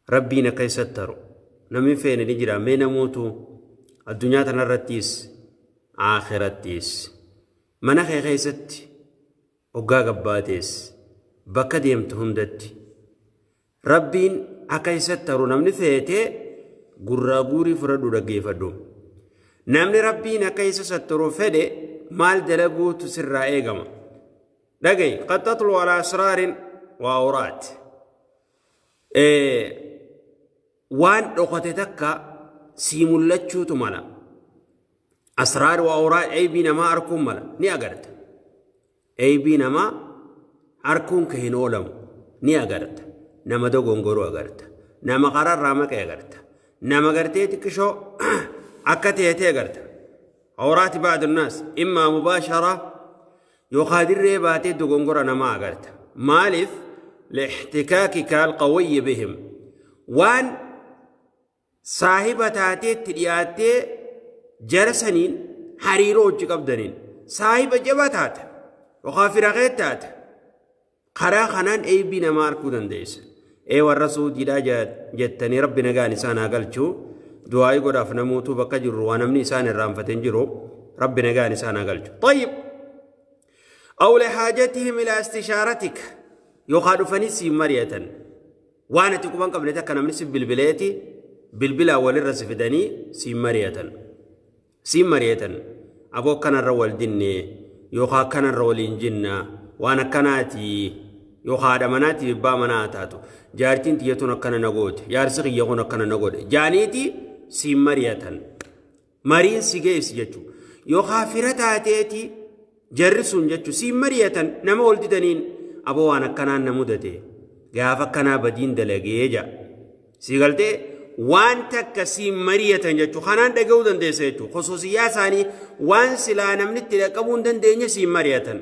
Rabbiin akka isa sattaru namni feene ni jira. Mee namootu addunyaa tanarrattis akhirattis mana kee keessatti hoggaa gabbaatees bakka deemtu hundatti Rabbiin akka isa sattaru namni feetee gurraa guurii fudhadhu dhaggeeffadhu. Namni Rabbiin akka isa sattaru fedhe maal dalaguutu sirraa eegama? Dhagayi, qad tatlu alaa asraarin wa awraat. Waan dhokate takka sii mul'achuutu mala. Asraar wa awraat eybii namaa arkuun mala ni agarta. Eybii namaa arkuun ka hin oolamu ni agarta. Nama dogongoruu agarta. Nama karaarraa maqee agarta. Nama gartee xiqqishoo akka teetee agarta. Awraati ba'd annaas immaa mubaashara yookaan dirree baatee dogongora namaa agarta. Maaliif? Liixtikaakika alqawiyyi bihim. Waan saahiba taateetti dhiyaattee jara saniin hariiroo hojii qabdaniin saahiba jabaa taata yookaan firaqee taata. Karaa kanaan eebii namaa arguu dandeessa. Ee warra Suudiidhaa jettanii Rabbi nagaan isaan haa galchuu. Du'aayii godhaaf namootuu bakka jirru waan namni isaan irraanfate hin jiru. Rabbi nagaan isaan haa galchu. Tayyib. Aw lihaajatihim ilaa istishaaratik yookaan dhufanii siin mari'atan. Waan ati quban qabne takka namni si bilbileeti bilbilaa walirra si fidanii siin mari'atan. Siin mari'atan. Aboo akkanarra wal dinne yookaan akkanarra waliin jinna waan akkanaati yookaan haadha manaatiif abbaa manaa taatu jaartiin tiyya tun akkana na goote jaarsi kiyya kun akkana na godhe jaaniiti siin mari'atan. Mariin si geessi jechuudha. Yookaan fira taateeti jarri sun jechuudha siin mari'atan nama ol didaniin aboo waan akkanaan na mudate gaafa akkanaa badiin dalagee ja'a. Si galtee waan takka siin mari'atan jechuudha. Kanaan dhaga'uu dandeessa jechuudha. Khusuusiyyaa isaanii waan silaa namni itti dhaqqabuu hin dandeenye siin mari'atan.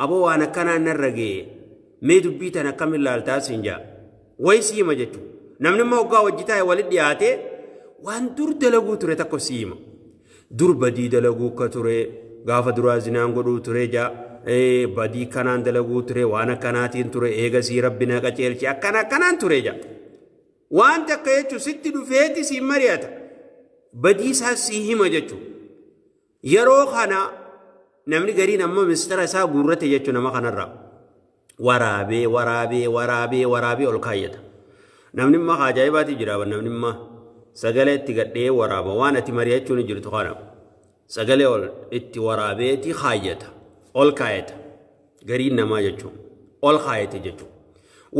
Aboo waan akkanaan narra ga'e mee dubbii tana akkam ilaaltaa siin ja'a. Wayi siima jechuudha. Namni immoo hoggaa hojii taa'e walitti dhiyaatee waan dur dalaguu ture tokko siima. Dur badii dalaguu akka ture gaafa duraa zinaan godhuu ture ja'a. Badii kanaan dalaguu ture waan akkanaatiin ture eegasii Rabbi na qajeelche akkana akkanaan ture ja'a. Waan takka jechuun sitti dhufeeti siin mari'ata. Badii isaa sii hima jechuudha. Yeroo kana namni gariin amma mistira isaa guurrate jechuudha nama kanarraa. Waraabee waraabee waraabee waraabee ol kaayyata. Namni immoo ajaa'ibaati jira namni immoo sagalee itti gadhee waraaba waan ati mari'achuun hin jirtu kana. Sagalee ol itti waraabeeti kaayyata. Ol kaayata. Gariin namaa jechuudha. Ol kaayate jechuudha.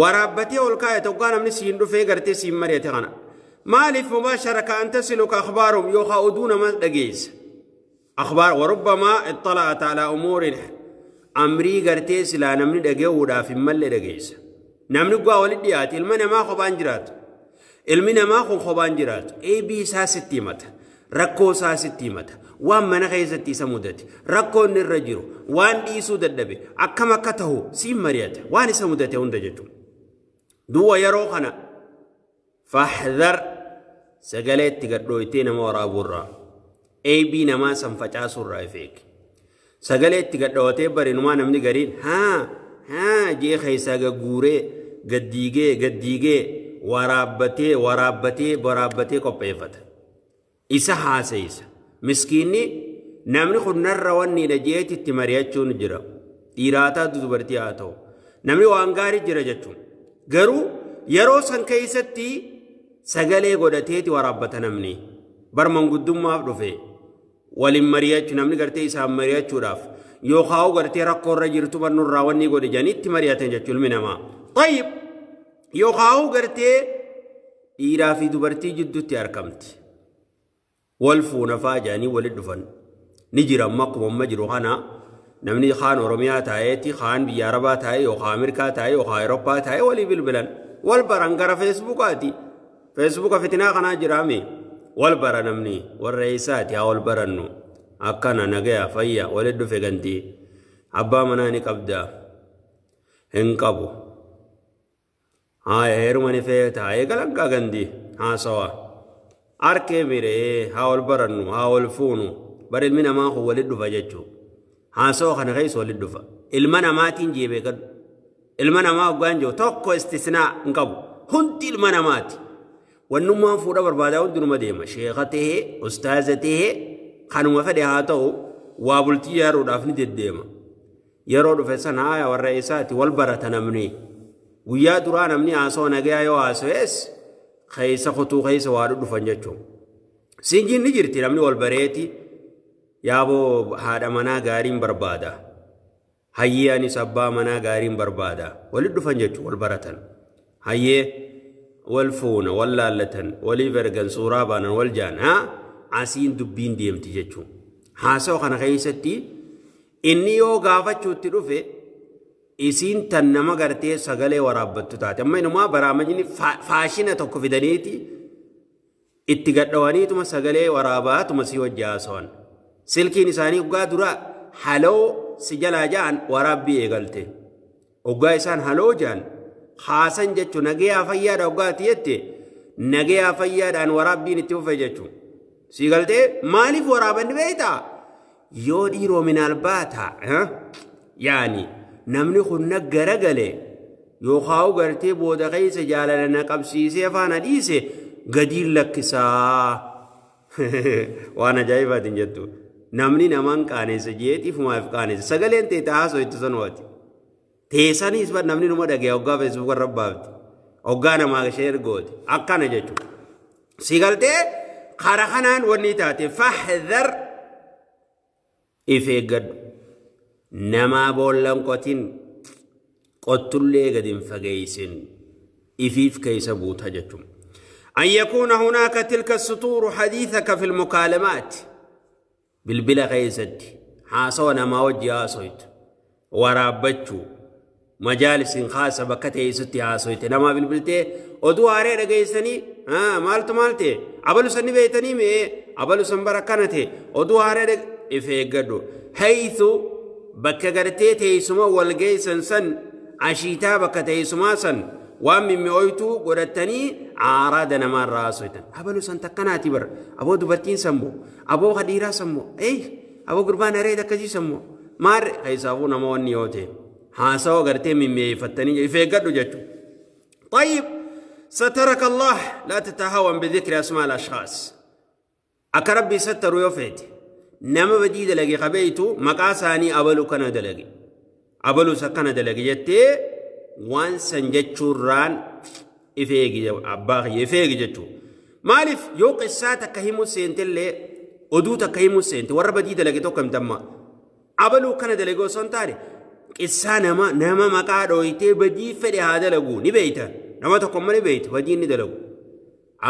Waraabbatee ol kaayata hoggaa namni siin dhufee gartee siin mari'ate kana. Maaliif mubaashara ka an tasiluka akhbaarum yookaan oduu nama dhageessa. Akhbaar warubbamaa ittalaata alaa umuurin amrii gartee silaa namni dhaga'uudhaaf hin malle dhageessa. Namni guyyaa walitti dhiyaate ilma namaa kophaan jiraatu. Ilmi namaa kun kophaan jiraatu. Eebii isaa sitti himata. Rakkoo isaa sitti himata. Waan mana keessatti isa mudate. Rakkoo inni irra jiru. Waan dhiisuu dadhabe. Akkam akka ta'u siin mari'ata. Waan isa mudate hunda jechuudha. Du'a yeroo kana fahdhar sagalee itti gadhooytee nama waraabuurraa. Eebii namaa san facaasuurraa if eegi. Sagalee itti gadhootee barinumaa namni gariin haa haa jee keessaa gagguuree gaddiigee gaddiigee waraabbatee waraabbatee waraabbatee qopheeffata. Isa haasayisa. Miskiinni namni kun narra wanniidha jeeti itti mari'achuun jira. Dhiiraa taatu dubartii haa ta'u. Namni waan gaarii jira jechuun. Garuu yeroo san keessatti sagalee godhateeti waraabbata namni. Bar manguddummaaf dhufe waliin mari'achuu namni gartee isaan mari'achuudhaaf yookaan gartee rakkoo irra jirtu barnurraa wanni godhe jedhanii itti mari'atan jechuun ilmi namaa. Tayyib yookaan gartee dhiiraa fi dubartii jidduutti argamti. Wal fuuna fa'aa jedhanii walitti dhufan. Ni jira amma akkuma amma jiru kana namni kaan Oromiyaa taa'eeti kaan biyya Arabaa taa'ee yookaan Ameerikaa taa'ee yookaan Awurooppaa taa'ee walii bilbilan. Wal baran gara Feesbuukaati. Feesbuuka fitinaa kanaa jiraame. Wal bara namni warra eessaati haa wal barannu. Akkana nagaya fayya walitti dhufe gantii. Abbaa manaa ni qabda. Hin qabu. Haa heeruma ni feeta eegalan gandii haasawaa. Arkee miree haa wal barannu haa wal fuunu. Bar ilmi namaa kun walitti dhufa jechuudha. Haasawaa kana keessa walitti dhufa. Ilma namaatiin jeebee gadu. Ilma namaa hoggaan jiru tokko istisnaa hin qabu. Hundi ilma namaati. Wannummaan fuudha barbaadaa hundinuma deema. Sheekha tahee, ustaaza tahee, kanuma fedhe haa ta'u waa bultii ijaaruudhaaf ni deddeema. Yeroo dhufe sana haaya warra isaati wal barata namni. Guyyaa duraa namni haasoo nagayaa yoo haasa'es keessa kutuu keessa waa dhufan jechuudha. Sinjiin ni jirti namni wal bareeti yaaboo haadha manaa gaariin barbaada. Hayyee anis abbaa manaa gaariin barbaada. Walitti dhufan jechuudha wal baratan. Hayyee wal fuuna wal laallatan waliif ergan suuraa baanan wal jaan asiin dubbiin deemti jechuudha. Haasawaa kana keessatti inni yoo gaafachuutti dhufe isiin tan nama gartee sagalee waraabbattu taate. Amma inumaa baraamajni faashina tokko fidaniiti itti gadhawaniituma sagalee waraabaatuma si wajji haasawan. Silkiin isaanii hoggaa dura haloo si jalaa ja'an waraabbii eegalte. Hoggaa isaan haloo ja'an haasan jechuun nagayaa fayyaadha hoggaati jette nagayaa fayyaadhaan waraabbiin itti fufe jechuun. Si galtee maaliif waraabanni beektaa? Yoo dhiiroo minaal baata yaani namni kun na garagale yookaan gartee booda keessa jaalala na qabsiisee faana dhiise gadiin lakkisaa. Waan ajaa'ibaatiin jettu. Namni namaan qaaneessa jeetiif maaf qaaneessa. Sagaleen ta'e haasoo itti sanuwaati. Teessaniis bar namni numa dhagaya hoggaa feesbuuk irra baafti. Hoggaa namaa ishee ergooti. Akkana jechuudha. Si galtee karaa kanaan wanni taate fahdhar if eeggadhu. Namaa boollan qotin qottullee gadi hin fageessin ifiif keessa buuta jechuudha. أن يكون هناك تلك السطور حديثك في المكالمات بالبلا غيزت حاسونا ما وجه آسويت ورابتشو مجالس خاصة بكتي ستي آسويت نما بالبلتي ودو هاري رغيسني مالت مالتي أبلو سني بيتني مي أبلو سنبركنتي ودو هاري إفيقدو حيث بكغرتي تيسما والجيسن سن عشيتا بكتيسما سن وان من مئويتو قرأتني عارادنا ما راسويتن أبلو سنتقناتي بر أبو دبرتين سمو أبو خديرا سمو إيه أبو قربان أريد كذي سمو مار هيسافونا ما ونيوتي حاسو قرتي من مئفتني يفيقدو جتو. طيب سترك الله لا تتهاون بذكر أسماء الأشخاص. أكربي ستر يوفيت نما بديد لقي خبيتو مقاساني أبلو كان دلقي أبلو سكن دلقي جتي waan san jechuurraan ifeegi abbaa kiyya ifeegi jechuu. Maaliif yoo qissaa takka himuu seentellee oduu takka himuu seente warra badii dalage tokko himtamma. Abaluu kana dalage osoo hin taane qissaa nama maqaa dhooyitee badii fedhe haa dalagu ni beeyta. Nama tokko immoo ni beeyta badii inni dalagu.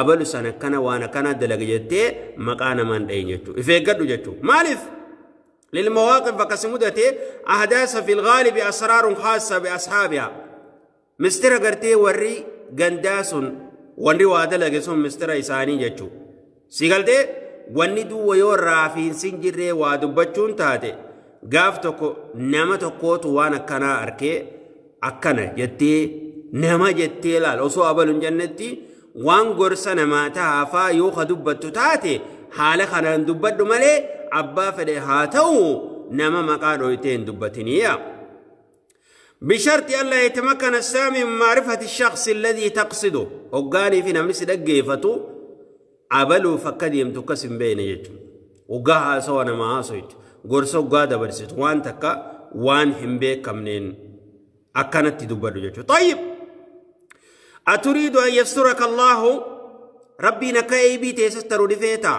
Abalu sana akkana waan akkana dalage jettee maqaa namaan dhayin jechuu. Ifeeggadhu jechuu. Maaliif? للمواقف فكسمدته أحداث في الغالب أسرار خاصة بأصحابها. مستر غرتي وري غنداسون وري وادلغسون مستر إساني جچو سيغلتي wanni duwwa yoo raafiinsi hin jirree waa dubbachuun taate gaaf tokko nama tokkootu waan akkanaa arkee akkana jettee nama jettee laal osoo abalu hin jennetti waan gorsa namaa tahaafaa yoo ka dubbattu taate haala kanaan dubbadhu malee abbaa fedhe haa ta'u nama maqaa dhoytee hin dubbatiniya. بشرط ألا يتمكن السامي من معرفة الشخص الذي تقصده. وقاني في نمس دقيفتو عبلو فكد يمتكسم بين يجو وقاها سوانا ما سويت قرصو قادة برسيت وان تكا وان همبي كمنين أكانت تدبر جيجو. طيب أتريد أن يسترك الله ربي نكاي بي تيستر لفيتا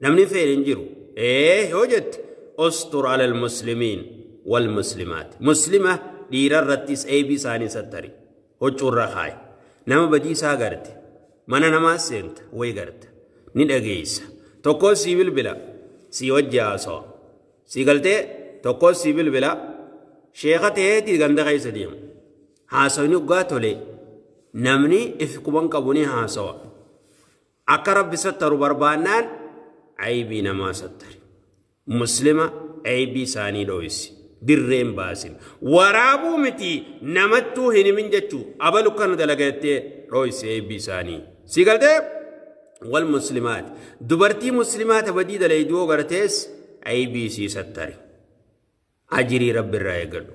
نمني فين انجرو إيه وجدت أستر على المسلمين والمسلمات. مسلمة dhiirarrattis eebii isaanii sattari huccuurra kaaye nama badiisaa garte mana namaa seenta wayi garte ni dhageessa tokko sii bilbila sii wajji haasawa sii galtee tokko sii bilbila sheeka ta'eetii ganda keessa deemu haasawni dhugaa tole namni if quban qabu ni haasawa akka rabbi sattaru barbaannaan aybii namaa sattari muslima aybii isaanii dho'isi dirreen baasin waraabuu miti namattuu hin himin jechuu abalu kana dalagattee dho'isi aybii isaanii sii galtee wal muslimaat dubartii muslimaata badii dalayduu gartees aybii sii sattari ajirii rabbi irraa eegadhu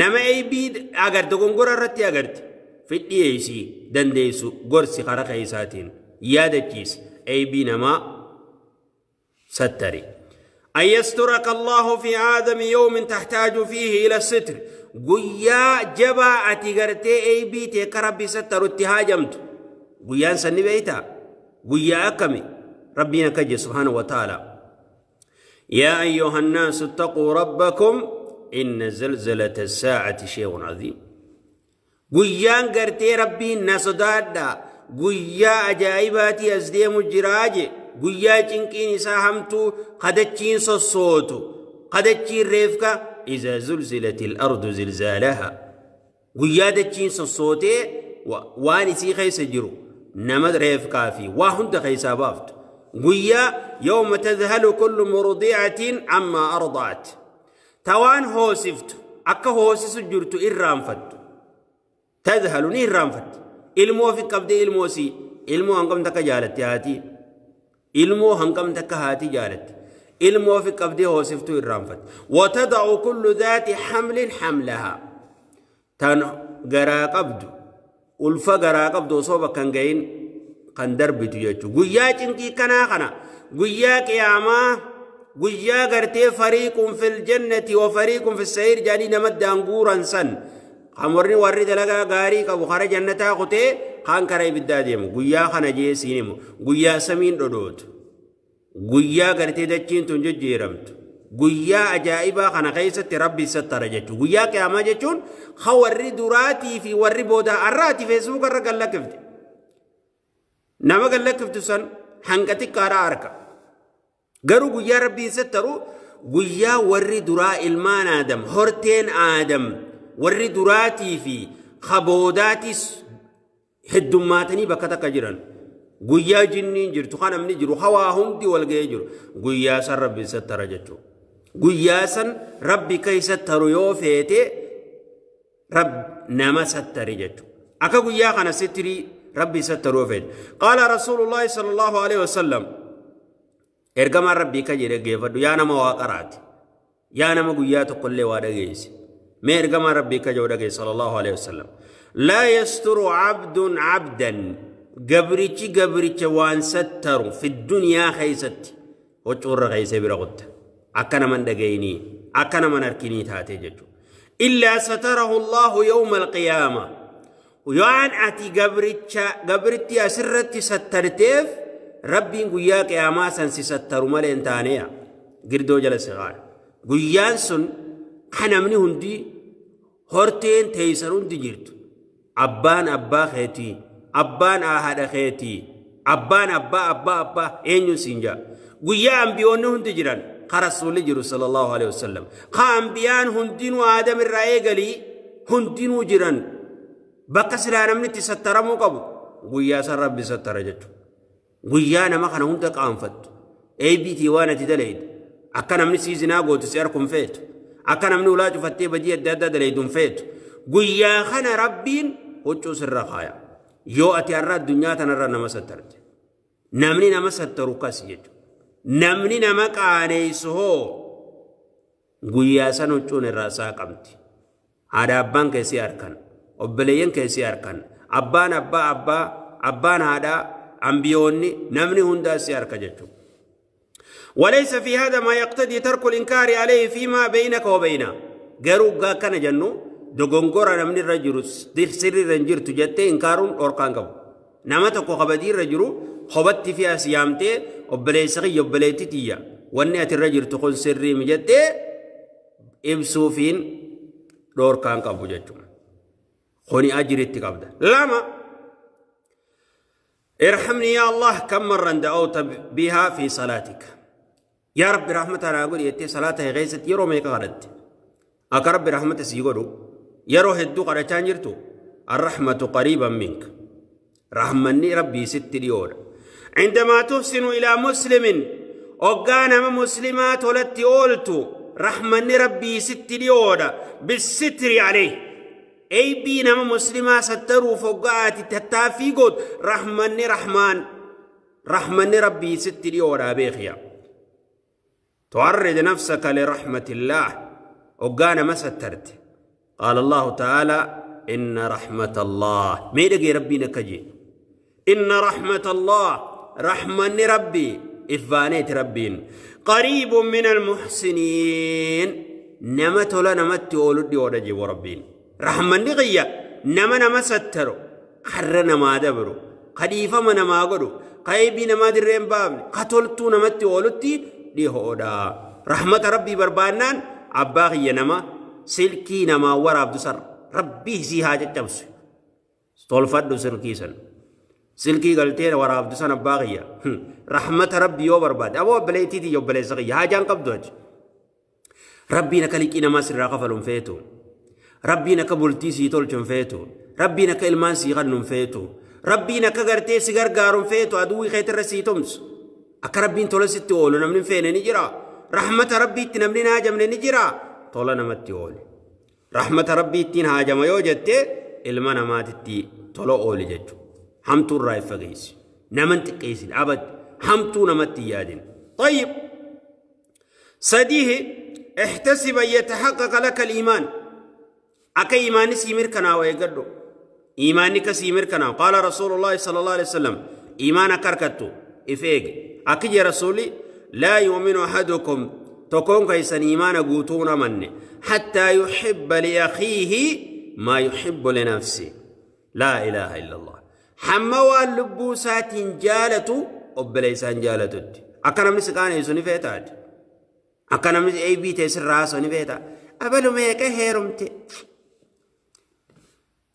nama aybii agarte gongora irratti agarte Fidhiyeessi dandeessu gorsi karaa keeysaatiin yaadachiis eybii namaa sattari. أن يسترك الله في آدم يوم تحتاج فيه إلى الستر. قيا جبا أتغرتي أي بيتي كربي ستر اتهاجمت. قيا سني بيتا قيا أكمي ربنا كجي سبحانه وتعالى. يا أيها الناس اتقوا ربكم إن زلزلة الساعة شيء عظيم. قيا قرتي ربي الناس دادا قيا أجائباتي أزديم الجراج. Guyyaa cinqiin isaa hamtuu qadachiin sossootu qadachiin reefka iza zulzilat al-ardu zilzaalaha. Guyyaa dachiin sossootee waan isii keessa jiru nama reefkaa fi waa hunda keessaa baaftu. Guyyaa yawma tadhalu kullu murdi'atin amma arda'at. Tawaan hoosiftu akka hoosisu jirtu irraanfattu. Tadhalu ni irraanfattu. Ilmoo fi qabdee ilmoo sii ilmoo hangam takka jaalatte haati. Ilmoo hangam takka haati jaalatti. Ilmoo fi qabdee hoosiftuu irraanfatte. Watada'u kullu dhaati hamlin hamlaha. Tan garaa qabdu ulfa garaa qabdu osoo bakka hin gahin kan darbitu jechuudha. Guyyaa cinqii kanaa kana guyyaa qiyaamaa guyyaa gartee fariiqun fil jannati wa fariiqun fis sa'iir jedhanii nama daanguuran san kan warri dalagaa gaarii qabu kara jannataa kutee kaan karaa ibiddaa deemu. Guyyaa kana jee siin himu. Guyyaa samiin dhodhootu. Guyyaa gartee dachiin tun jijjiiramtu. Guyyaa ajaa'ibaa kana keessatti rabbi sattara jechuudha. Guyyaa qiyaamaa jechuun ha warri duraatii fi warri boodaa har'aati feesbuuk irra gallakkifte. Nama gallakkiftu san hanga xiqqaadhaa harka. Garuu guyyaa rabbiin sattaru guyyaa warri duraa ilmaan Aadam horteen Aadam warri duraatii fi haboodaatis heddummaatanii bakka takka jiran. Guyyaa jinniin jirtu kan namni jiru hawaa hundi wal ga'ee jiru. Guyyaa san rabbi sattara jechuudha. Guyyaa san rabbi keessa sattaru yoo feete nama sattari jechuudha. Akka guyyaa kana sittirii rabbi sattaru yoo feete. Qaala Rasuulullaahi sallallahu alaihi wasallam ergamaan rabbii ka jedhe geeffadhu yaa nama waa qaraati. Yaa nama guyyaa tokkollee waa dhageesse. Mee ergamaan rabbii ka jedhu dhageesse sallallahu alaihi wasallam. لا يستر عبد عبدا قبرتي قبرتي وان ستروا في الدنيا خيست وتور خيسة برغد أكنا من دقيني أكنا من أركيني تاتي جتو إلا ستره الله يوم القيامة. ويان أتي قبرتي قبرتي أسرتي سترتيف ربي قياك يا ما سنسي ستروا مالين تانية قردو جلس غار قيان سن حنمني هندي هورتين تيسرون دي Abbaan abbaa keetii, abbaan haadha keetii, abbaan abbaa abbaa abbaa eenyuun siin jaa. Guyyaa ambiyoonni hundi jiran ka rasuulli jiru sallallahu alaihi wasallam. Ka ambiyaan hundinuu Aadam irraa eegalii hundinuu jiran bakka silaa namni itti sattaramuu qabu guyyaa san rabbi sattara jechuudha. Guyyaa nama kana hunda qaanfattu. ABT waan ati dalaydu akka namni sii zinaa gootu si harkuun feetu. Akka namni ulaa cufattee badii adda addaa dalaydu hin feetu. Guyyaa kana rabbiin huccuu sirra kaaya. Yoo ati har'a addunyaa tanarra nama sattarte. Namni nama sattaru kas jechuudha. Namni nama qaaneessu hoo guyyaa san huccuun irraa saaqamti. Haadha abbaan keessi harkan, obboleeyyan keessi harkan, abbaan abbaa abbaa, abbaan haadhaa, ambiyoonni namni hundaa si harka jechuudha. وليس في هذا ما يقتضي ترك الإنكار عليه فيما بينك وبينه. Garuu kana jennu dogongora namni irra jiru sirri irra hin jirtu jettee inkaaruun dhorkaan qabu. Nama tokko kabajii irra jiru kophaatti fi as yaamtee obboleessa kiyya obboleettii tiyya wanni ati irra jirtu kun sirrii mi jettee ibsuufiin dhorkaan qabu jechuudha. Kuni ajiritti qabda. Lama ارحمني يا الله كم مرة دعوت بها في صلاتك. يا رب رحمتنا أقول يتي صلاته غيست يرو ميك غرد. أك رب رحمة سيقولوا يرو هدو قرأتان جرتو الرحمة قريبا منك. رحمني ربي ست اليور. عندما تحسن إلى مسلم أقانا مسلمات ولتي أولتو رحمني ربي ست اليور بالستر عليه. أي بينا مسلمة ستروا فوقات تتافي قد رحمني رحمن رحمني ربي ست اليور أبيخيا. تعرض نفسك لرحمة الله أقانا ما سترت. قال الله تعالى إن رحمة الله ميدقي ربي نكجي إن رحمة الله رحمن ربي إفانيت ربين قريب من المحسنين نمت ولا نمت أولدي ورجي وربين رحمن غيا نما نما سترو خرنا ما دبرو خليفة من ما قدو قيبي نما درين باب قتلتو نمت أولدي دي هودا رحمة ربي بربانان عباغي نما سلكي نما ورا عبد سر ربي سي حاجة تبس طول سلكي سن سلكي قلتين ورا عبد سن باغية رحمة ربي يو برباد أبو بليتي دي يو بلي سقي حاجة قبضوج ربي نكلك إنما سر قفل فيتو ربي نكبلتي سي تولچن فيتو ربي نكلمان سي غنم فيتو ربي نكغرتي سي غرغارم فيتو أدوي خيتر رسيتمس أكربين تولستي أولو نمن فين نجرا رحمة ربي تنمن هاجم نجرا طول نمتي أولي رحمة ربي تين هاجم يوجدت المنا ماتتي طلو أولي جتو حمتو الرأي فقيس نمنت قيس العبد حمتو نمتي يادين. طيب سديه احتسب أن يتحقق لك الإيمان أكا إيماني سيمير كنا ويقدو إيمانك سيمير كنا. قال رسول الله صلى الله عليه وسلم إيمان كركتو إفيق أكي رسولي لا يؤمن أحدكم تكون كيسن إيمان قوتون مني حتى يحب لأخيه ما يحب لنفسه. لا إله إلا الله. حموا اللبوسات جالتو أبليسان جالتو أكنا من سكان يسوني فيتات أكنا من أي بي تيسر راسوني فيتا أبلو ميكا هيرمتي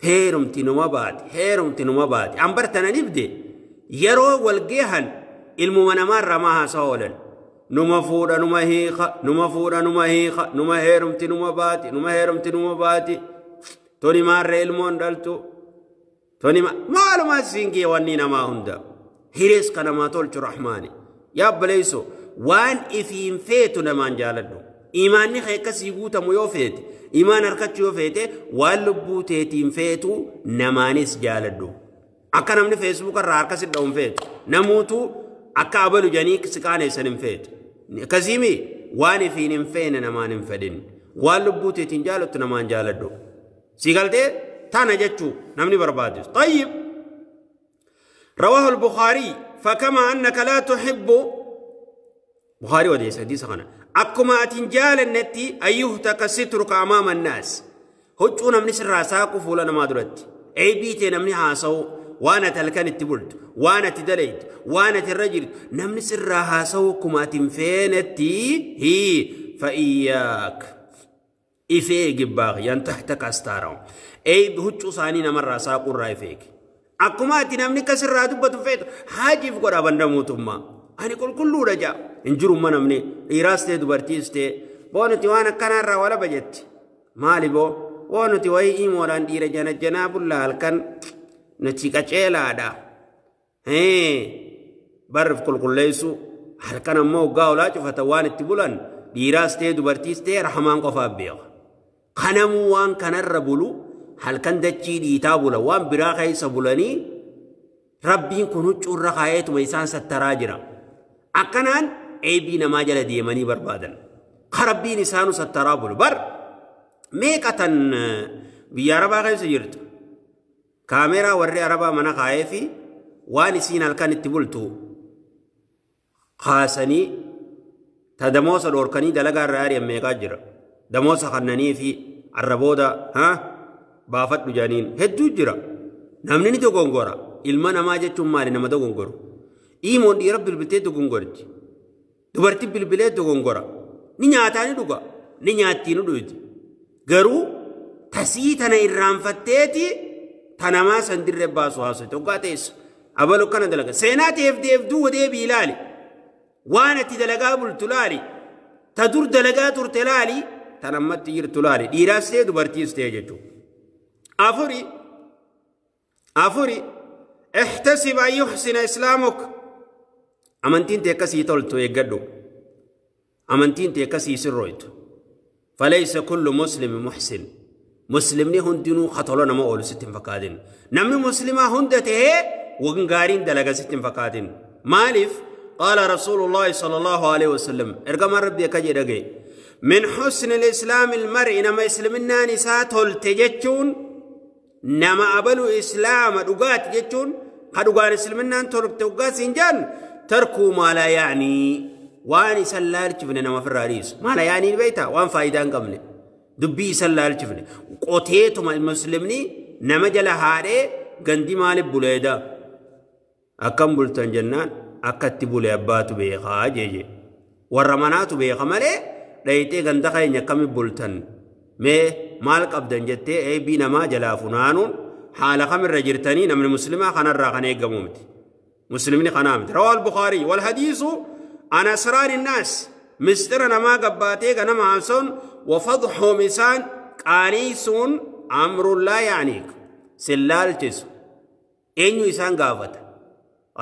هيرمتي نما بعد هيرمتي نما بعد أمبرتنا نبدي يرو والجهن الممنمار رماها سهولا نما فورا نما هيخا نما فورا نما هيخا نما هيرمتي نما باتي نما هيرمتي نما باتي توني مار المون دالتو توني ما معلومات سينكي وانينا ما هندا هيرس كان ما تولش رحماني يا بليسو وان إفين فيتو نمان جالدو إيماني خيكس يقوتا ميوفيت إيمان أركتش يوفيت واللبو تيتين فيتو نمانيس جالدو أكا نمني فيسبوك الراركس الدوم فيت نموتو أكا أبلو جانيك سكاني سنم فيت كزيمي وان إفين فين نمان فدين واللبو تيتين جالدو نمان جالدو سيقالتي تانا جتشو نمني بربادس. طيب رواه البخاري فكما أنك لا تحب بخاري وديس حديث خنا أكما أتنجال النتي أيهتك سترك أمام الناس هجونا من سر راساك فولا ما درت أي بيتي نمني هاسو وانا تلكن التبلت وانا تدليت وانا ترجلت نمني سر هاسو كما تنفينتي هي فإياك إفيق باغي أن تحتك أستارهم أي بهجو صاني نمر راساك الرايفيك أكما أتنمني كسر رادبة فيت حاجي في قرابة نموتما أنا كل كله رجع إنجرو ما نمني إيراستي دبرتيستي بونتي وانا كان را ولا بجت مالي بو بونتي وهي إيموران دير جنا جناب الله الكن نتيجة شيلا دا هي برف كل كل ليسو هالكن مو قاولا شفتوان التبولن ديراستي دبرتيستي رحمان قفا بيغ خنمو وان كان الربولو هالكن دتشي ديتابولا وان براخي سبولاني ربين كنوچ الرخايت ميسان ستراجرا أكنان أي نما جل ديماني بربادن خربين إنسانو سترابول بر ميكتن بياربا غير سجرت كاميرا وري عربا منا خايفي وان سين الكن تبولتو خاصني تدموس الأوركاني دلقا الراري ميكاجر دموس خنني في الربودا ها بافت جانين هدو جرا نمني تو غونغورا ilma namaa jechuun maali nama dogongoru iimoon dhiira bilbiltee dogongorti dubartii bilbilee dogongora ni nyaataa ni dhuga ni nyaattii ni dhugdi garuu tasii tana irraanfatteeti tanamaa san dirree baasu haasofte hoggaa teessu abalu kana dalaga seenaa ta'eef deebduu deebii ilaali waan ati dalagaa bultu laali ta dur dalagaa turte laali tanammatti jirtu laali dhiiraas ta'e dubartiis ta'e jechuudha. Afuri احتسب أن يحسن إسلامك أمنتين تكسي تولتو يقدو أمنتين تكسي سرويت فليس كل مسلم محسن مسلمني هندنو خطلونا ما أولو ستين فكادين نمني مسلمة هندته وغنغارين دلقا ستين فكادين مالف قال رسول الله صلى الله عليه وسلم ارقم ربي كجي رقي من حسن الإسلام المرء نما إسلمنا نساء تولتجتشون Nama abalu islaama dhugaati jechuun ka dhugaan islaminaan tolfte dhugaas hin jaan tarkuu maalaa yaanii waan isan laalchifne nama ofirraa dhiisu. Maala yaanii beektaa waan faayidaa hin qabne dubbii isan laalchifne qoteetuma muslimni nama jala haadhee gandi maaliif buleeda akkam bultan jennaan akkatti bule abbaatu beekaa jeje warra manaatu beeka malee dhayitee ganda keenya akkami bultan mee maal qabdan jettee eebii namaa jalaa funaanuun haala kamirra jirtanii namni muslimaa kanarraa kan eeggamu miti. Muslimni kanaa miti. Rawaa al-Bukhaarii wal hadiisu an asraari naas mistira namaa gabbaatee ganama haasa'uun wafadxuum isaan qaaniisuun amrun laa yaaniik sillaalchisu eenyu isaan gaafata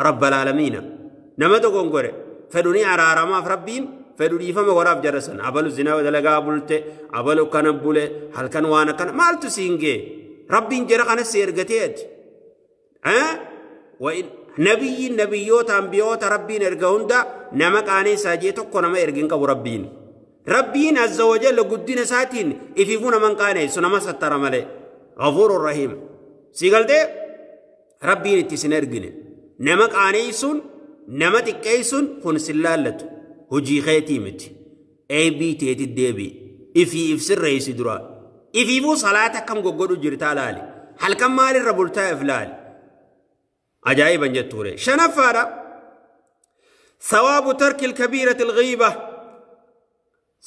rabbal aalamiina nama dogongore fedhuni araaramaaf rabbiin fedhu dhiifama godhaaf jara sana abalu zinaa dalagaa bulte abalu kana bule halkan waan akkana maaltu siin gee rabbiin jara kana si ergateeti nabiyyiin nabiyyoota ambiyoota rabbiin erga hunda nama qaaneessaa jee tokko nama ergin qabu rabbiin rabbiin azza wajalla guddina isaatiin ifiifuu naman qaaneessu nama sattara malee ghafuurun rahiim sii galtee rabbiin itti isin ergine nama qaaneessuun nama xiqqeessuun kun sin laallatu hojii keetii miti eebii teetit deebii ifii if sirreessi dura ifiifuu salaata akkam goggodhu jirtaa laali halkan maalirra bultaa if laali ajaa'iban jettuure shanaffaadha sawaabu tarki alkabiirati alghiiba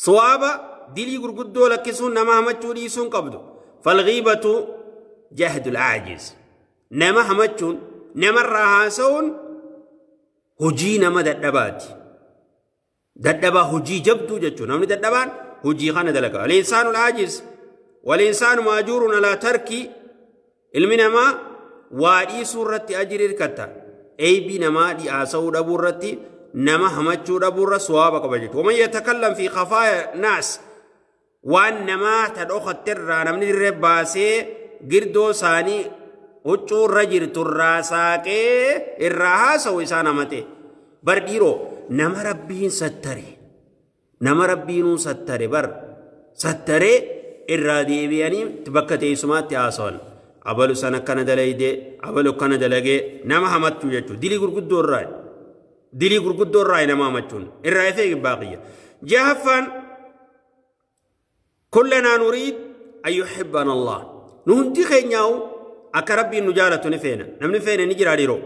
sawaaba dilii gurguddoo lakkisuun nama hamachuu dhiisuun qabdu falghiibatu jahdu alcaajiz nama hamachuun namarraa haasa'uun hojii nama dadhabaati dadhabaa hojii jabduu jechuun namni dadhabaan hojii kana dalaga alinsaanu alcaajiz walinsaanu maajuurun alaa tarki ilmi namaa waa dhiisuu irratti ajiri hirkatta eeybii namaa haasa'uu dhabuu irratti nama hamachuu dhabuu irra sawaaba qaba jechuudha waman yatakallam fi khafaaya naas waan namaa ta dhokatte irraa namni dirree baasee girdoo isaanii huccuu irra jirtu irraa saaqee irraa haasa'u isaan hamate bar dhiiroo nama rabbiin sattare nama rabbiinuu sattare bar sattaree irraa deebi'anii bakka teessumaatti haasa'an abalu sana akkana dalayde abalu akkana dalagee nama hamachuu jechuudha dilii gurguddoo irraa dilii gurguddoo irraa nama hamachuun irraa ifee baaqiyya jahaffaan kullanaa nuriid an yuhibbana Allah nu hundi keenyaa'u akka rabbiin nu jaalatu ni feena namni feene ni jira dhiiroo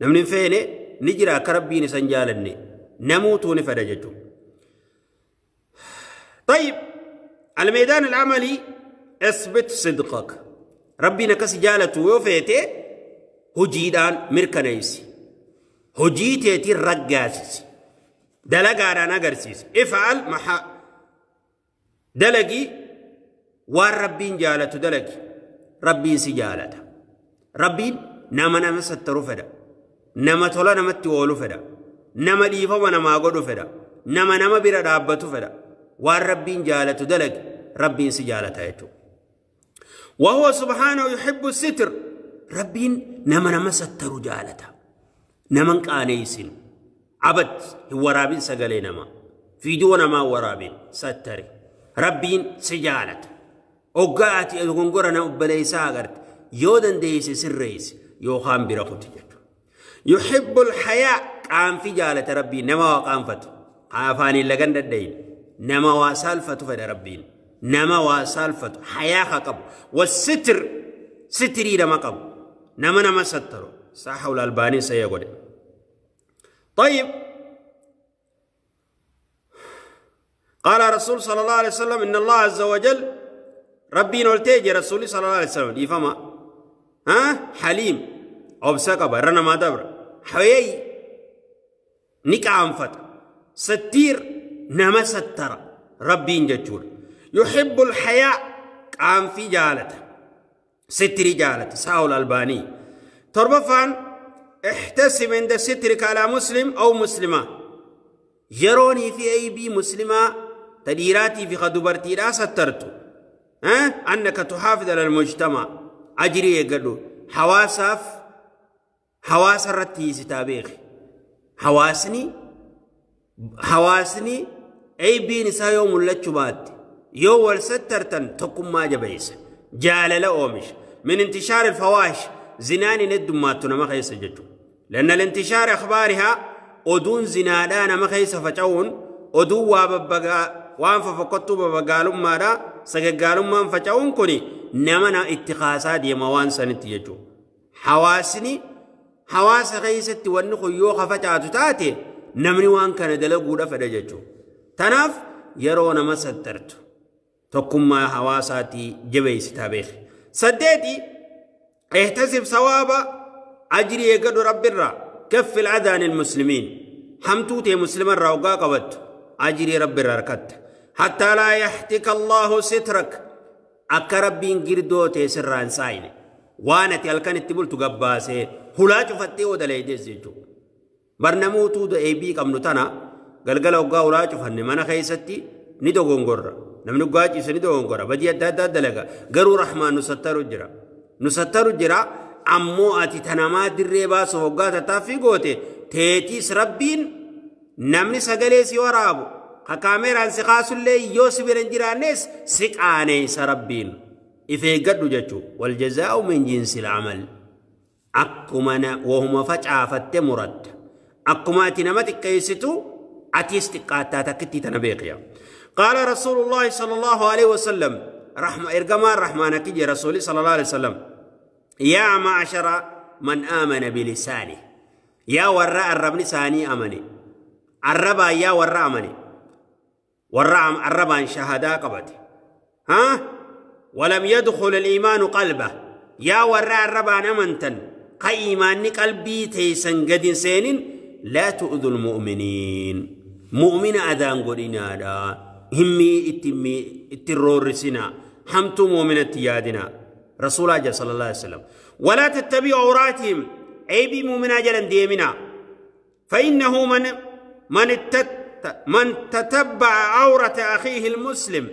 namni feene ni jira akka rabbiin isan jaalanne namuutuu ni fedha jechuudha. طيب الميدان العملي اثبت صدقك ربنا كسي جالته وفيته هجيدان مركنيسي هجيتي رقاسيسي دلقانا اغرسيس افعل محا دلقي والربين جالته دلقي ربين سجالته ربين نما نما سترو فدا نما تولا نما تولو فدا نما ديفو نما غدو فدا نما نما بيرا دابتو فدا والربين جالته دلق ربين سجالته يتو وهو سبحانه يحب الستر ربين نما نما ستر جالته نما قانيسين عبد هو رابين سغلي نما في دون ما ورابين ستري ربين سجالته اوغاتي غونغورنا وبليسا غرت يودن ديس سريس يو خام برخوت يحب الحياء قام في جالته ربي نما وقامفت عافاني لغن ددين نما واسالفت فد ربين نما واسالفت حياء قب والستر ستري لما قب نما نما سترو صح الألباني سيقول طيب قال رسول صلى الله عليه وسلم إن الله عز وجل ربي نولتيجي رسولي صلى الله عليه وسلم يفهم ها حليم أبسك برنا ما دبر حيي نكعم فت ستير نما ستر ربي نجتور يحب الحياء قام في جالته ستري جالته ساول الألباني تربفان احتسب عند سترك على مسلم أو مسلمة يروني في أي بي مسلمة تديراتي في خدوبرتي لا سترتو ها أنك تحافظ على المجتمع أجري يقولوا حواسف حواس الرتيس تابيخ حواسني حواسني أي بي نساء يوم اللتشبات يو والسترتن تقوم ما جبيس Jaalala oomisha. من انتشار الفواحش زناني ندماتو نما خيس جچو. لأن الانتشار أخبارها أدون زنادا نما خيس فچون أدو واببغا وان ففقطو ببغالم مارا سغغالم مان فچون كوني نما نا اتخاصا ديما وان سنت جچو. حواسني حواس خيست ونخو يو خفچاتو تاتي نمني وان كان دلغودا فدا جچو. تناف يرو نما سترتو تقوم حواساتي جبيس تابيخ. سديتي احتسب ثواب أجري يقدر رب الرا كف الأذى عن المسلمين حمتوتي مسلما روقا قبت أجري رب الرا ركت حتى لا يحتك الله سترك أكربين قردوتي سران ساين وانا تلكن التبول تقباسي هلا شفتي ودلي دزيجو برنموتو دو اي بي كم نتنا قلقل وقا ولا شفني مانا خيستي ندو غنغر نمنو قاجي سندو غنغر بدي أدى دلقا قرو رحمن نستر جرا أمو أتي تنما دريبا سوغا تتافي غوتي تيتيس ربين نمني سغلي سي ورابو كاميران سقاسل يوسف رنجرانيس سقاني سربين إفي قدو جچو والجزاء من جنس العمل أكمنا وهم فجعفت مرد أكما أتي كيستو أتيستقاتا تكتي تنبيقيا. قال رسول الله صلى الله عليه وسلم رحمة إرجمان رحمانك يا رسولي صلى الله عليه وسلم يا معشر من آمن بلسانه يا وراء الرب لساني أمني الربا يا وراء أمني وراء الربا شهدا قبته ها ولم يدخل الإيمان قلبه يا وراء الربا أمنتن قيمان قلبي تيسن قد سينين لا تؤذوا المؤمنين مؤمن أذان قلنا لا همي اتمي اترورسنا حمتو مؤمنة يادنا رسول الله صلى الله عليه وسلم ولا تتبعوا عوراتهم أي بي مؤمنا جلا ديمنا فإنه من تتبع عورة أخيه المسلم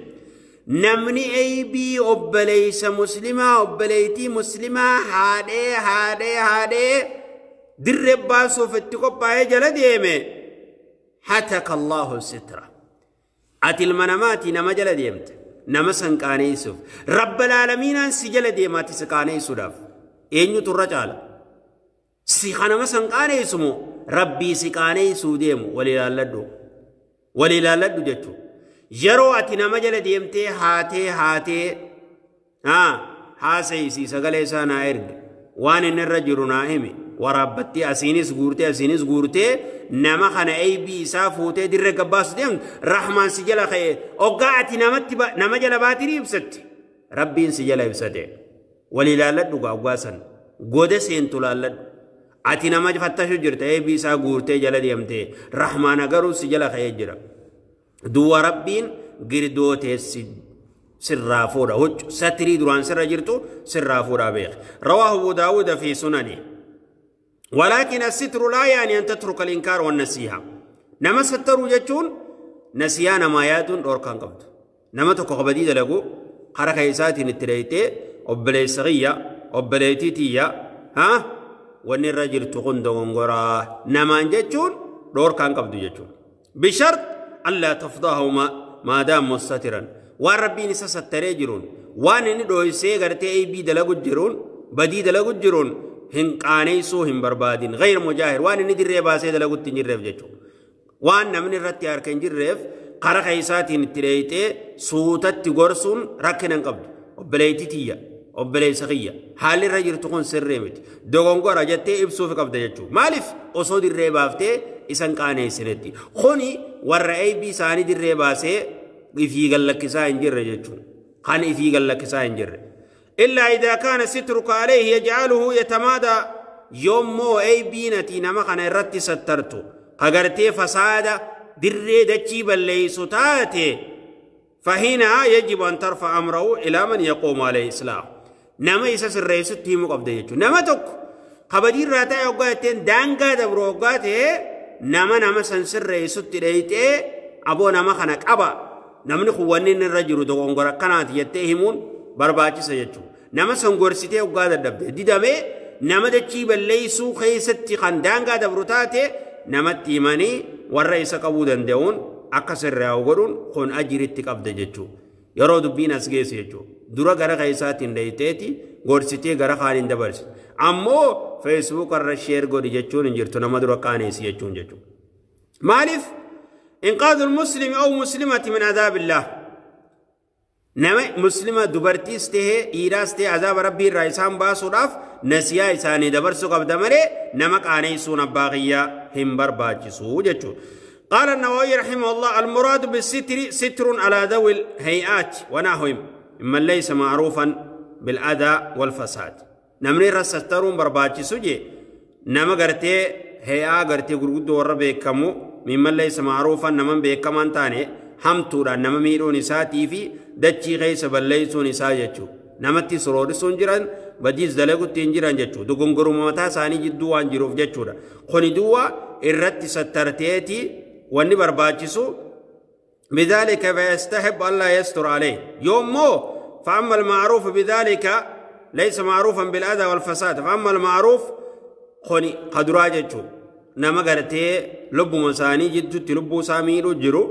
نمني أي بي أبليس مسلمة أبليتي مسلمة هادي هادي هادي درب باسو في التقبع جلا ديمي حتك الله ستره أتي المنامات نما جل ديمت نما سنقانيسوف رب العالمين سجل ديمات سقانيسوف إنيو ترجال سيخنا ما سنقانيسمو ربي سقانيسو ديمو ولي لدو جتو يرو أتي نما جل ديمت هاتي هاتي ها هاسيسي سقليسا نائرد وان إن الرجل نائمي وربتي أسينيس غورتي أسينيس غورتي نما خنا أي بي سافوتي در قباس ديم رحمن سجل خي أوقعتي نما جل باتري بست ربي سجل بسته ولي لا لد قواسن غود سين تلالد أتي نما فتشو جرت أي بي سا غورتي جل ديمتي رحمن غرو سجل خي جرا دو ربين غردوتي سرافورا هج ستري دران سر جرتو سرافورا بيخ. رواه أبو داود في سننه. ولكن الستر لا يعني أن تترك الإنكار والنسيحة. نما ستروا جتون نسيان ما يادون أوركان قبض. نما تقبدي دلقو حركة إساتي نتريتي أبلي صغية أبلي تيتية ها وإن الرجل تقند ونغرا نما جتون أوركان قبض جتون بشرط ألا تفضاه ما دام مستترا. والربي نسا ستري وان ندويسي غرتي أي بي دلقو جرون بدي دلقو جرون هن قانيسو هن بربادين غير مجاهر وان ندير ريباسي دلقو تنجرف جچو وان نمن رتي اركن جرف قرا خيساتين تريتي سوتت غرسون ركنن قبض وبليتي تيا وبلي سخيه حال الرجل تكون سرمت دوغونغورا جتي ابسو في قبض جچو مالف اوسو دير ريبافتي اسن قانيسنتي خوني ور اي بي ساني دير ريباسي في قال ساين جر جچو خان في قال ساين جر إلا إذا كان سترك عليه يجعله يتمادى يوم مو أي بينتي نما خان رتي سترتو قغرتي فسادة دري دچي بلي ستاتي فهنا يجب أن ترفع أمره إلى من يقوم عليه إسلام نما يسس الرئيس تيمو قبض يجو نما تك قبدير راتا يوغاتين دانغا دبروغاتي نما نما سنسر رئيس تريتي أبو نما خانك أبا نمني خوانين الرجل دوغونغورا كانت يتهمون برباچي سيجو نما سنغورسيتي وغادا دبده ديدامي نما دچي بليسو خيستي خندانغا دبروتاتي نما تيماني والرئيس قبودن ديون اكسر راو غدون خون اجريتي قبده جچو يرو دبين اسگيس جچو Dura gara keessaatiin dheeyteeti gorsitee gara kaaniin dabarsi. Ammoo Facebook irra share godhi jechuun hin jirtu nama dura qaaneessi jechuun jechuudha. Maaliif? Inqaadul muslimi aw muslimati min adaabillah. Nama muslima dubartiis tahee dhiiraas tahee azaaba rabbii irraa isaan baasuudhaaf nasiyaa isaanii dabarsuu qabda malee nama qaaneessuun abbaa kiyyaa hin barbaachisu jechuudha. قال النووي رحمه الله المراد بالستر ستر على ذوي الهيئات ونحوهم ممن ليس معروفا بالأذى والفساد. نمني رسترون برباچسو جي نما غرتي هيئة غرتي غرغدو ور بكمو ممن ليس معروفا نمن بكمان تاني همتورا نما ميرون ساتي في دچي غيس بليسون سا جچو نمتي سرورسون جيران بديز دلغو تنجيران جچو دغونغرو متا ساني جدو وان جيروف جچودا خوني دوا الرت سترتيتي واني برباچسو بذلك فيستحب الله يستر عليه يومو. فأما المعروف بذلك ليس معروفا بالأذى والفساد. فأما المعروف خوني قدرا جچو نما غرتي لب مساني جدو تلبو ساميرو جرو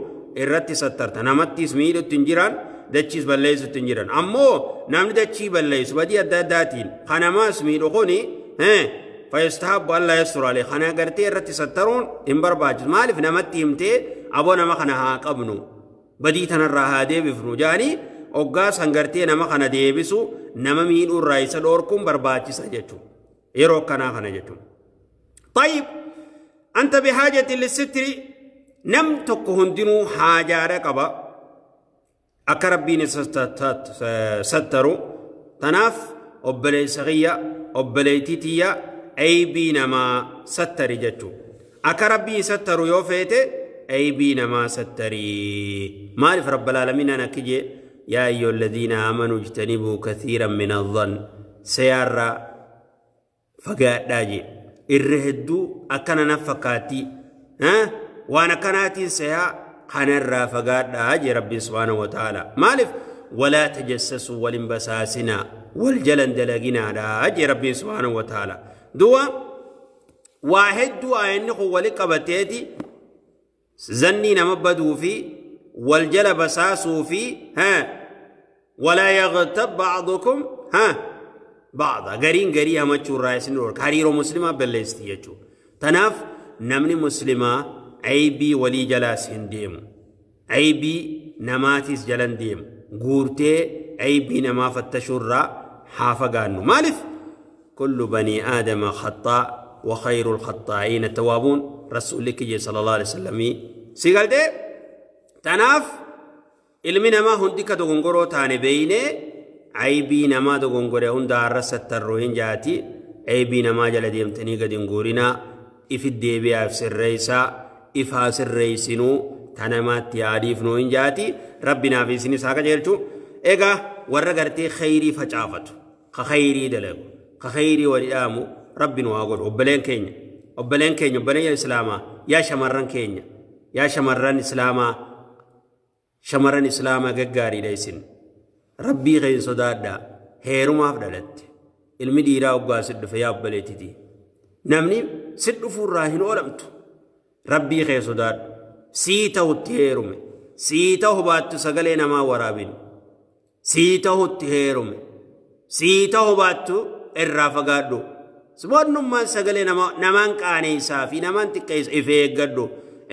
الرت سترت نمتيس ميرو تنجيران دچيس بليس تنجيران. أمو نمني دچي بليس بدي أداداتين خنماس ميرو خوني فيستحب الله يستر عليه. خنا غرتي الرت سترون امبر باج مالف نمتي امتي أبو نما خنا ها قبنو بدي تنرى هادي بفنو جاني oggaa sangartee nama kana deebisu nama miidhuu irraa isa dhoorkuun barbaachisa jechuudha. Yeroo akkanaa kana jechuudha. طيب أنت بحاجة للستر نم tokko hundinuu haajaadha qaba akka rabbiin isa sattaru. Tanaaf obboleessa kiyya obboleettii tiyya aybii namaa sattari jechuudha. Akka rabbii sattaru yoo feete aybii namaa sattari. Maaliif rabbal aalamiin akki jee يا أيها الذين آمنوا اجتنبوا كثيرا من الظن سيارة فقاد داجي الرهدو أكنا نفقاتي ها وأنا كناتي سيا خنرا فقاد داجي ربي سبحانه وتعالى. مالف ولا تجسسوا ولنبساسنا والجلن دلقنا داجي ربي سبحانه وتعالى. دوا واحد دوا إنه ولقبتيتي زني نمبدو في والجلب ساسو في ها ولا يغتب بعضكم ها بعضا غرين غري هم چور رايسن اور خريرو مسلمه بلستي يچو. تناف نمني مسلمه عيبي ولي جلاس هنديم عيبي نماتيس جلن ديم غورتي عيبي نما فتشورا حافغانو. مالف كل بني آدم خطاء وخير الخطائين التوابون رسولك صلى الله عليه وسلم سيغلتي. تناف ilmi namaa hundi ka dogongoroo taane beeyne aybii namaa dogongore hunda har'a sattarroo hin jaati. Aybii namaa jala deemtanii gadi hin guurinaa. Ifi deebi'aaf sirreessaa ifaa sirreessinuu tanamaatti yaadiifnuu hin jaati. Rabbi naaf isinis haa qajeelchu. Egaa warra gartee khayrii facaafatu ka khayrii dalagu ka khayrii wali dhaamu rabbi nu haa godhu. Obboleen keenya obboleen keenya obboleen islaamaa yaa shamarran keenya yaa shamarran islaamaa shamarran islaamaa gaggaariidha isin rabbii keenya sodaadhaa heerumaaf dhalatte ilmi dhiiraa hoggaa si dhufe yaa obboleettiti namni si dhufuurraa hin oolamtu rabbii kee sodaadhu sii ta'utti heerume sii ta'u baattu sagalee namaa waraabin sii ta'utti heerume sii ta'u baattu irraa fagaadhu Subhanummaan sagalee namaan qaaneessaa fi namaan xiqqeessa if eeggadhu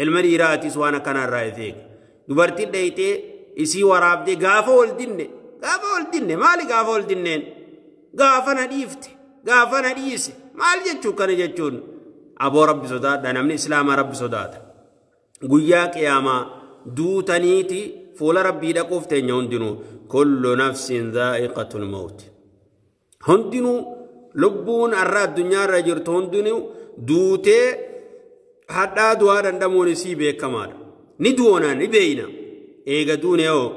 ilma dhiiraatis waan akkanarraa if eegi. Dubartiin dheeytee isii waraabdee gaafa ol dinne maali gaafa ol dinneen gaafa na dhiifte gaafa na dhiise maal jechuu kana jechuun aboo rabbi sodaadha namni islaamaa rabbi sodaata. Guyyaa qiyaamaa duutaniiti fuula rabbii dhaquuf teenya hundinuu kullu nafsin dhaa'iqatul mawt hundinuu lubbuun arra addunyaarra jirtu hundinuu duutee hadhaa du'aa danda'amuun isii beekamaadha. Ni du'oonaan ni beeyna. Eega duune hoo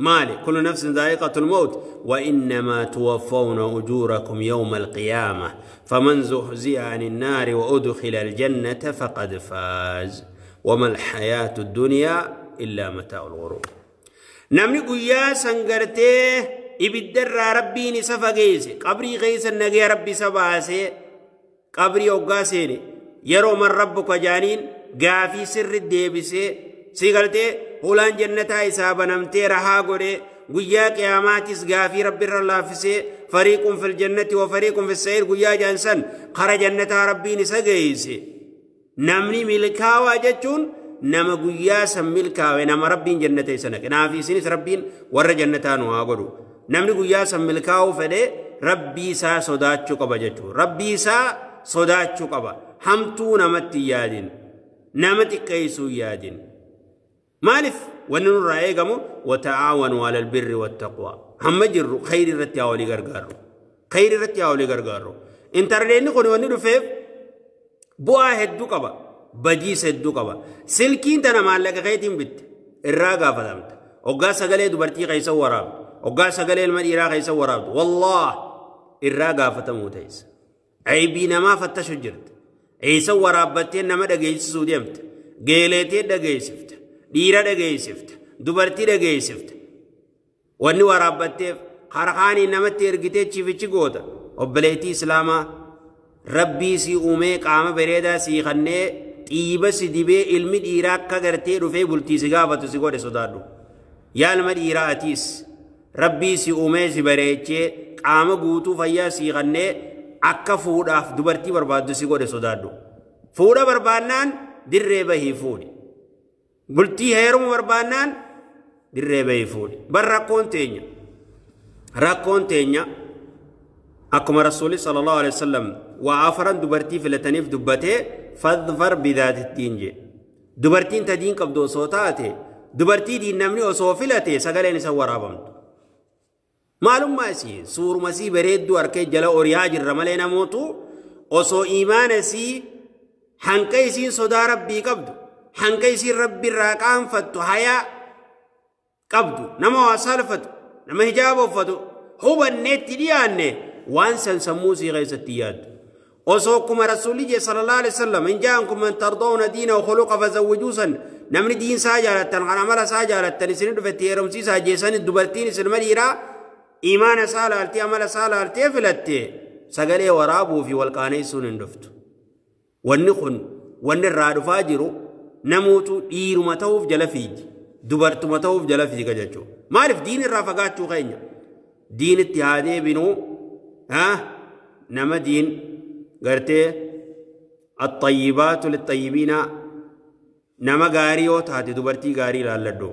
maali? Kullu nafsin dhaa'iqatul mawt wa innamaa tuwaffawna ujuurakum yawma alqiyaama faman zuhzi'a ani nnaari wa udkhila aljannata faqad faaz wama alxayaatu addunyaa illaa mataa'u lghuruur. Namni guyyaa san gartee ibiddarraa rabbiin isa fageesse qabrii keessa nagee rabbi isa baasee qabrii hoggaa seene yeroo man rabbuka jaaniin gaafii sirri deebisee si galtee hulaan jannataa isaa banamtee rahaa godhee guyyaa qiyaamaatis gaafii rabbi irra laaffisee fariiqun fil jannati wa fariiqun fis sa'iir guyyaa jaansan kara jannataa rabbiin isa geeyse. Namni milkaawaa jechuun nama guyyaa san milkaawe, nama rabbiin jannata isa naqe. Naaf isinis rabbiin warra jannataa nu haa godhu. Namni guyyaa san milkaa'uu fedhe rabbii isaa sodaachuu qaba jechuudha. Rabbii isaa sodaachuu qaba. Hamtuu namatti hin yaadin, nama xiqqeessuu hin yaadin. Maaliif wanni nurraa eegamu wata'aawanuu alal birri wattaqwaa. Hamma jirru khayri irratti haa walii gargaarru. Khayri irratti haa walii gargaarru. Intarneetni kun wanni dhufeef bu'aa hedduu qaba. Badiisa hedduu qaba. Silkiin tana maallaqa keetiin bitte irraa gaafatamta. Hoggaa sagalee dubartii keessa waraabdu, hoggaa sagalee ilma dhiiraa keessa waraabdu, wallaah irraa gaafatamuu ta'isa. Aybii namaa fattashu jirta. Eessa waraabbattee nama dhageessisuu deemta. Geeleetee dhageessifta. Dhiira dhageessifta. Dubartii dhageessifta. Wanni waraabbatteef harkaanii namatti ergitee chiifichi goota. Obboleettii Islaamaa rabbii si uumee qaama bareedaa sii kannee xiiba si dibee ilmi dhiiraa akka gartee dhufee bultii si gaafatu si godhe sodaadhu. Yaa ilma dhiiraa atiis rabbii si uumee si bareechee qaama guutuu fayyaa sii kannee akka fuudhaaf dubartii barbaaddu si godhe sodaadhu. Fuudha barbaannaan dirree bahii fuudhi. Bultii heeruma barbaannaan dirree bahii fuudhi. Bar rakkoon teenya. Rakkoon teenya akkuma Rasuulli sallallahu alaihi wasallam waa afaran dubartii filataniif dubbatee fadfar bidaatittiin jedhe. Dubartiin ta diin qabdu osoo taate, dubartii diin namni osoo filate sagaleen isa waraabamtu. Maalummaa isii suuruma isii bareedduu harkee jala oriyaa jirra malee namootu osoo iimaana isii hanqa isiin sodaa rabbii qabdu, hanqa isiin rabbi irraa qaanfattu, hayaa qabdu, nama waa saalfatu, nama hijaaba uffatu hubanneetti dhiyaanne waan san sammuu isii keessatti yaaddu. Osoo akkuma Rasuulli jee sallallahu alaihi wasallam in jaa'ankum man tardawna diina wa khuluqa fazawwijuu san, namni diin isaa jaalattan kan amala isaa jaalattan isin dhufetti heerumsiisaa jeessani, dubartiin isilma dhiiraa iimaana isaa laaltee amala isaa laaltee filatte sagalee waraabuu fi walqaaneessuun hin dhuftu. Wanni kun wanni irraa dhufaa jiru namootu dhiiruma ta'uuf jala fiigi, dubartuma ta'uuf jala fiiga jechuudha. Maaliif diin irraa fagaachuu keenya? Diinitti haa deebinuu. Nama diin gartee axxayyibaatu lixxayyibiina, nama gaarii yoo taate dubartii gaarii ilaalladhu.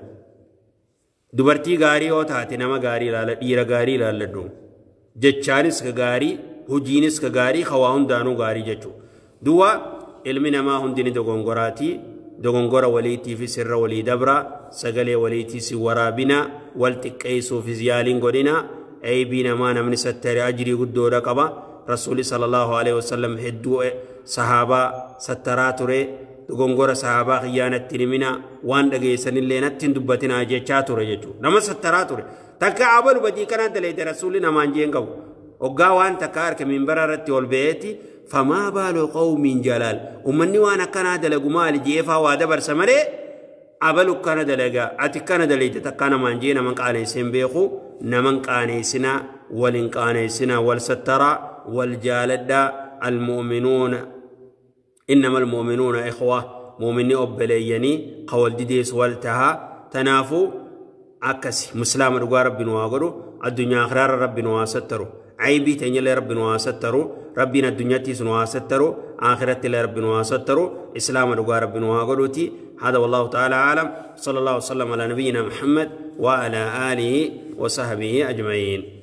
Dubartii gaarii yoo taate nama gaarii ilaala, dhiira gaarii ilaalladhu. Jechaanis ka gaarii, hojiinis ka gaarii, hawaa hundaanuu gaarii jechuudha. Duwwa ilmi namaa hundi ni dogongoraatii. Dogongora waliitiifis irra walii dabra, sagalee waliitiis waraabina, wal xiqqeessuufis yaaliin godhina. Aybii namaa namni sattare ajrii guddoodha qaba. Rasuulli sallallahu alaihi wasallam hedduu sahaabaa sattaraa ture. Dogongora sahaabaa kiyyaanatti himina, waan dhageessanillee natti hin dubbatinaa jechaa ture jechuudha. Nama sattaraa ture. Takka abalu badii kanaan daleete rasuulli namaan jeen qabu. Hoggaa waan takka harka minbara irratti ol ba'eeti famaa baalu qawmiin jalaal. Uummanni waan akkanaa dalagu maali jeefaa waa dabarsa malee abalu kana dalagaa ati kana daleete takka namaan jee naman qaaneessee hin beeku. Naman qaaneessinaa, wal hin qaaneessinaa, wal sattaraa, wal jaaladhaa. Almu'minuuna إنما المؤمنون إخوة، مؤمني أبليني قول ديديس والتها. تنافو عكسي مسلم رجوا ربنا واقرو الدنيا آخرة ربنا وسترو عيبي تنيل ربنا وسترو ربنا الدنيا تيس وسترو آخرة اللي ربنا وسترو إسلام رجوا ربنا واقروتي. هذا والله تعالى أعلم. صلى الله وسلم على نبينا محمد وعلى آله وصحبه أجمعين.